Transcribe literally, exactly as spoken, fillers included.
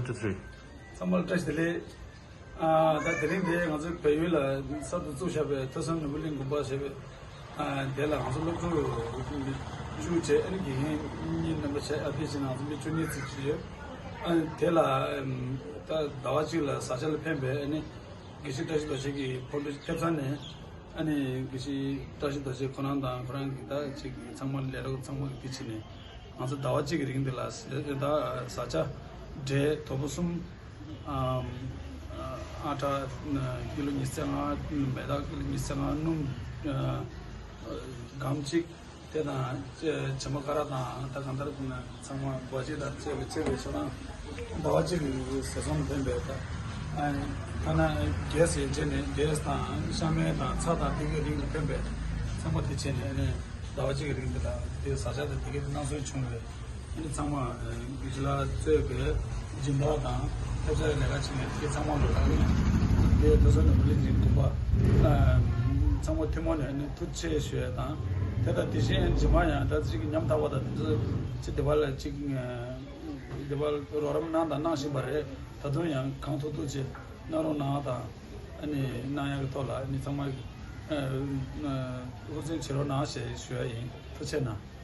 Two, three. ཚང་མ་ལ་བཀྲ་ཤིས་བདེ་ལེགས། ཨ། ད་དེ་རིང་འདི་ང་ཚོའི་བལ་ཡུལ་ལ་གསར་དུ་བཙུགས་བཞག་པའི་ཐོས་བསམ་ནོར་བུ་གླིང་དགོན་པ་ཞེས་པའི། ཨ། དེ་ལ་ང་ཚོ་སློབ་ཕྲུག་བཅུ་བྱས། ཨ་ནི་དགེ་རྒན་གཉིས་རྣམ་པ་བྱས། ཨ། དེ་བྱས་ན་ང་ཚོ་མི་བཅུ་གཉིས་ཙམ་ཅིག་ཡོད། ཨ། དེ་ལ་ཨམ། ད་ཟླ་བ་གཅིག་ལ་བཟའ་བཅའ་ལ་ཕན་པའི། ཨ་ནི་དགེ་བཤེས་བཀྲ་ཤིས་རྡོ་རྗེ་གི་ཕོ་བྲང་ཐེབས་ཚང་ནས། ཨ་ནི་དགེ་བཤེས་བཀྲ་ཤིས་རྡོ་རྗེ་ཁོ་རང་དང་ཁོ་རང་གི་ད་ཅིག་ཚང་མ་ལས་རོགས་ཚང་མ་གི་དེ་བྱས་ནས། ང་ཚོ་ཟླ་བ་གཅིག་གི་རིང་འདི་ལ་ད་བཟའ་བཅའ། འབྲས་དོ་པོ་གསུམ། ཨ། ཨ་ཁྲ་ཀི་ལོ་ཉི་ཤུ་རྩ་ལྔ། མེ་སྟག་ཀི་ལོ་ཉི་ཤུ་རྩ་ལྔ། སྣུམ་སྒམ་གཅིག་དེ་དང་བྱེ་མ་ཀ་ར་དང་། ད་གང་ལྟར་ཚང་མ་སྒོ་ཕྱེ་དང་བཅས་པའི་བཅས་པའི་ཆ་ཚང་ཟླ་བ་གཅིག་གི་ཟས་ཚོང་ལ་ཕན་པའི། ད་ཐ་ན་གེ་སི་ཡན་ཆད་ནས་གེ་སི་དང་ཤ་མེད་དང་ཚྭ་དང་དེ་གའི་རིགས་ལ་ཕན་པའི་ཚང་མ་དེ་བྱས་ནས། ཨ་ནི་ཟླ་བ་གཅིག་གི་རིང་འདི་ལ་དེ་བཟའ་བཅའ་དང་དེ་གའི་གནང་སྲོལ་བྱུང་བས། ཨ་ནི་ཚང་མ་དགེ་བཤེས་ལགས་གཙོས་པའི་སྦྱིན་བདག་དང་ཐེབས་རྩ་ལས་ཀ་བྱེད་མཁན་དེ་ཚང་མ་ལ་ད་རེས་དེ་ཐོས་བསམ་ནོར་བུ་གླིང་གི་དགོན་པ་ཚང་མ་ཐུན་མོང་ནས་ཨ་ནི་ཐུགས་རྗེ་ཆེ་ཞུ་ཡ་དང་། དེ་དང་དེ་བཞིན་རྗེས་མ་ཡང་ད་ཅིག་ཉམ་ཐག་པ་དང་དེ་ཚོ་ཅིག་སྡེ་པ་ལ་ཅིག་སྡེ་པ་རོགས་རམ་གནང་དང་གནང་བཞིན་པ་རེད། ད་དུང་ཡང་གང་ཐུབ་ཐུབ་ཅིག་གནང་རོགས་གནང་དང་། ཨ་ནི་གནང་ཡག་གི་ཐོག་ལ་ཨ་ནི་ཚང་མ་ཧུར་བརྩོན་བྱེད་རོགས་གནང་ཞེས་ཞུ་ཡ་ཡིན། ཐུགས་རྗེ་གནང་།